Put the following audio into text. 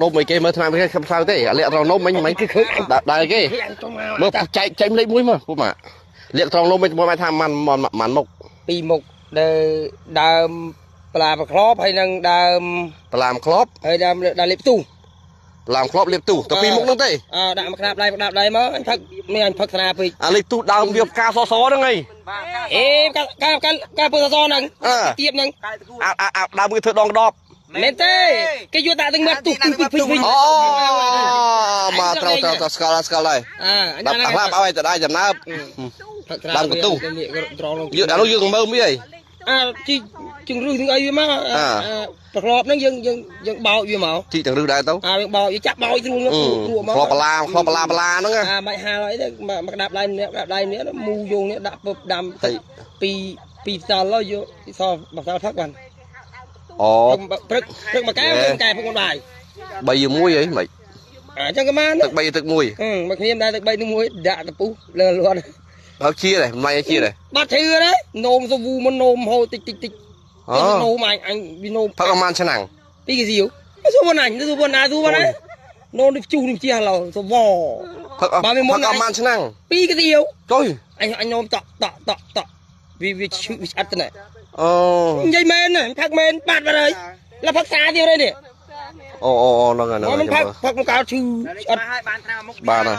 នំអីគេមើលថ្នាំគេខំខ្សៅទេអាលាក់ត្រង់នំមិញមិញដើរគេមើលចែកចែកលេខមួយមើលពុកម៉ាក់លាក់ត្រង់នំមិញមកថាម៉ាន់ម៉ាន់មុខពីរមុខដើមប្លាប្រក្របហើយនឹងដើមប្លាមក្របហើយដើមដើមលេបទូប្លាមក្របលេបទូទៅពីរមុខហ្នឹងទេអើដាក់មកក្តាប់ដៃក្តាប់ដៃមកអញផឹកមានអញផឹកស្នាពេកអាលេបទូដើមវាផ្កាសសហ្នឹងឯងអេផ្កាផ្កាផ្កាពើសសហ្នឹងទៀបហ្នឹងអាដើមវាធ្វើដងដបមែនទេគេយកដាក់ទាំងមាត់ទុះទុះពេញវិញអូមកត្រូវត្រូវត្រូវស្គាល់ស្គាល់ហើយអើដាក់អាឡាបឲ្យតដៃចំណាប់ដើមកន្ទុះយើងអានោះយើងមើលមីអីអាជីជង្រឹះទាំងអីវាមកប្រក្របហ្នឹងយើងយើងយើងបោកវាមកជីទាំងរឹសដែរទៅអាយើងបោកយើងចាប់បោកស្រួលស្រួលមកក្របបន្លាក្របបន្លាបន្លាហ្នឹងអាមិនហាលអីទេមកក្តាប់ដៃម្នាក់ក្តាប់ដៃម្នាក់មូយងនេះដាក់ពឹបដាំពីពីផ្សល់យកសល់បសល់ផឹកបានអូព្រឹកព្រឹកមួយកែមួយកែព្រឹកមួយបាយ3មួយអីមិនអញ្ចឹងក៏បានទឹក3ទឹក1មកគ្នាដែរទឹក3ទឹក1ដាក់តពុះលើលន់បើជាដែរមិនជាដែរបាត់ឈឺដែរនោមសវូមកនោមហូរតិចតិចតិចនោមអញអញវានោមផឹកប្រហែលឆ្នាំពីគេសៀវសួរណាសួរណាសួរណានោមនេះជុះនេះជាឡោសវផឹកបើមានមុនផឹកប្រហែលឆ្នាំពីគេសៀវចុយអញអញនោមតក់តក់តក់តក់វាវាឈឺវាឆ្អិតទៅណែអូនិយាយមែនផឹកមែនបាត់បាត់ហើយแล้วផឹកសាទៀតហើយនេះអូអូអូហ្នឹងហើយហ្នឹងផឹកផឹកមកកោឈឺអត់បានថ្នាំមុខបានហើយ